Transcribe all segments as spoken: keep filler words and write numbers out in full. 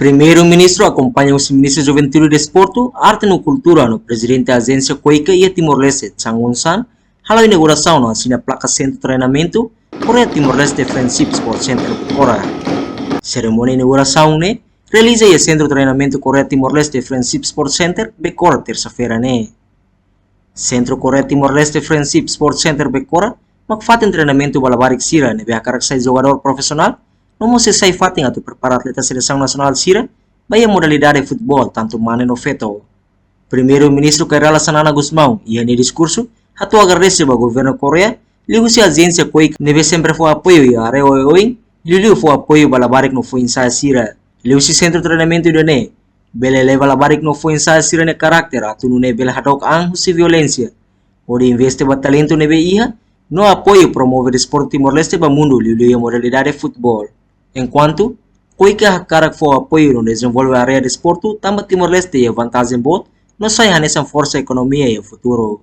Primeiru-Ministru akompaña husi Ministru Juventude, Desportu, Arte no Kultura no Prezidente Ajénsia KOICA iha Timor-Leste, Chang Won San, hala'o inaugurasaun no asina plaka Sentru Treinamentu Korea Timor-Leste Friendship Sport Center Bekora. Serimónia inaugurasaun ne'e realiza iha Sentru Treinamentu Korea Timor-Leste Friendship Sport Center Bekora, tersa-feira ne'e. Sentru Korea Timor-Leste Friendship Sport Center Bekora mak fatin treinamentu ba labarik sira ne'ebé hakarak sai jogadór profisionál, no mós sai fatin atu prepara atleta selesaun nasionál sira ba iha modalidade futeból, tantu mane no feto. Primeiru-Ministru Kay Rala Xanana Gusmão, iha nia diskursu, hato'o agradese ba Governu Korea, liuhusi Ajénsia KOICA ne'ebé sempre fó apoiu iha área oioin, liuliu fó apoiu ba labarik no foin-sa'e sira. Liuhusi sentru treinamentu ida-ne'e bele eleva labarik no foin-sa'e sira-nia karakter atu nune'e bele hadook an husi violénsia, hodi investe ba talentu ne'ebé iha, no apoiu promove desportu Timor-Leste ba mundu, liuliu iha modalidade futeból. Enkuantu KOICA hakarak fó apoiu no dezenvolve área desportu, tanba Timor-Leste iha vantajen boot no sai hanesan forsa ekonomia iha futuru.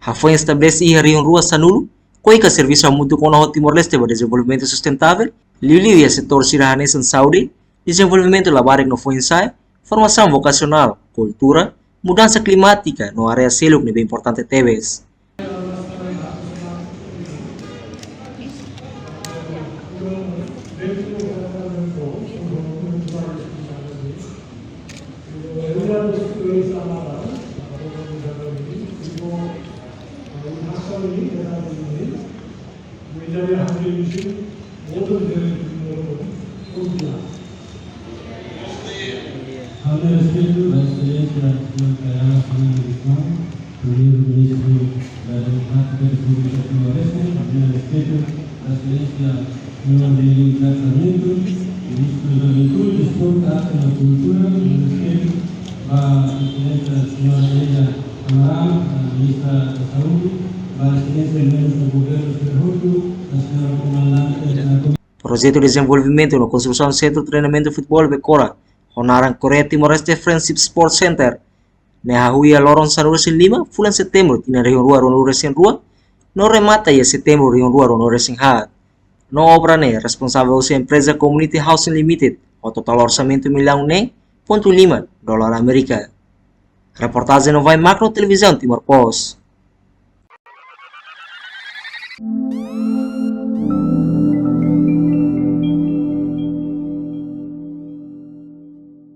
Hafoin estabelese iha rihun rua sanulu, KOICA servisu hamutuk ona ho Timor-Leste ba dezenvolvimentu sustentável, liuliu iha setór sira hanesan saúde, dezenvolvimentu labarik no foin-sa'e, formasaun vokasionál, kultura, mudansa klimátika no área seluk ne'ebé importante tebes. Ha'u-nia respeitu ba Exelénsia Señór Kay Rala Xanana Gusmão, Primeiru-Ministru da Repúblika Timor-Leste, ha'u-nia respeitu ba Exelénsia Señór Lely Sarmento, Ministru da Juventude, Desportu, Arte no Kultura, ha'u-nia respeitu ba Exelénsia Señór Elia Amaral, Ministra da Saúde, ba Exelénsia Membru do Governu sira hotu, ba Señór Komandante da Projetu Dezenvolvimentu no Konstrusaun Sentru Treinamentu Futeból Bekora, ho naran Korea Timor-Leste Friendship Sport Center, ne'e hahú iha loron sanulu-resin-lima fulan Setembru tinan rihun rua ruanulu-resin-rua, no remata iha Setembru rihun rua ruanulu-resin-haat. No obra ne'e responsavel husi empreza Community Housing Limited, ho totál orsamentu millaun neen pontu lima dolar Amérika. Reportajen Novai Magno, Televizaun Timor Post.